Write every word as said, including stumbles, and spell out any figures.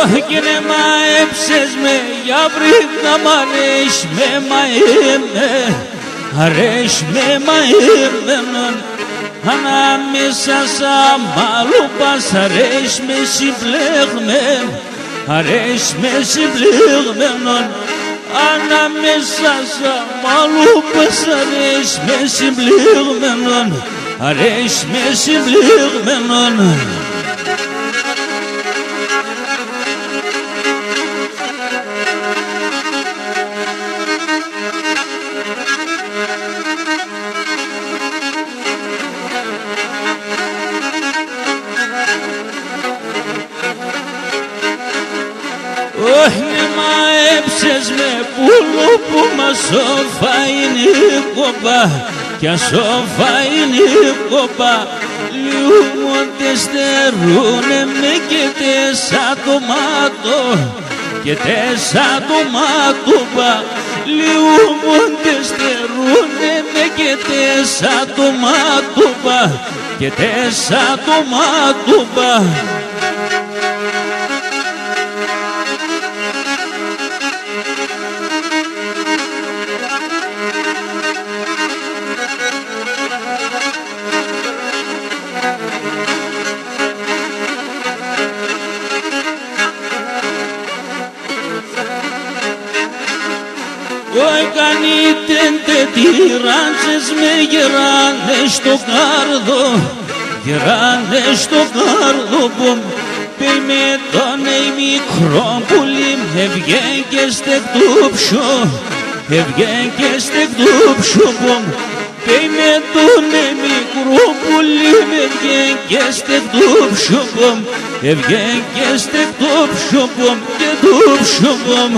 Αχ, κνήμα, έψες με, για βρήκ' να μ' αρέσ' με, μαεμένον, αρέσ' με, μαεμένον. Ανάμεσα σα μαλούπα σ' αρέσ' με, συμπλεγμένον, αρέσ' με, συμπλεγμένον. Ανάμεσα σα μαλούπα σ' αρέσ' με, συμπλεγμένον, αρέσ' με, συμπλεγμένον. Ωχ, νε, μα έψες με, πουλούπου μ', ας σο φαΐν η κόπα, κι ας σο φαΐν η κόπα. Λιούμον τε στερούνε με και τε σατωμάτω, και τε σατωμάτουπα. Λιούμον τε στερούνε με και τε σατωμάτουπα, και τε σατωμάτουπα. Ωχ, κανεί τεν τε τυράντς εσ' με, γεράν' εσ' το κάρδο, γεράν' εσ' το κάρδο πομ'. Πέει με το νε μικρό πουλί μ', εβγαίν' και στέκ' το ψω-, εβγαίν' και στέκ' το ψωμπό μ'. Πέει με το νε μικρό πουλί μ', εβγαίν' και στέκ' το ψωμπό μ', εβγαίν' και στέκ' το ψωμπό μ', και το ψωμπό μ'.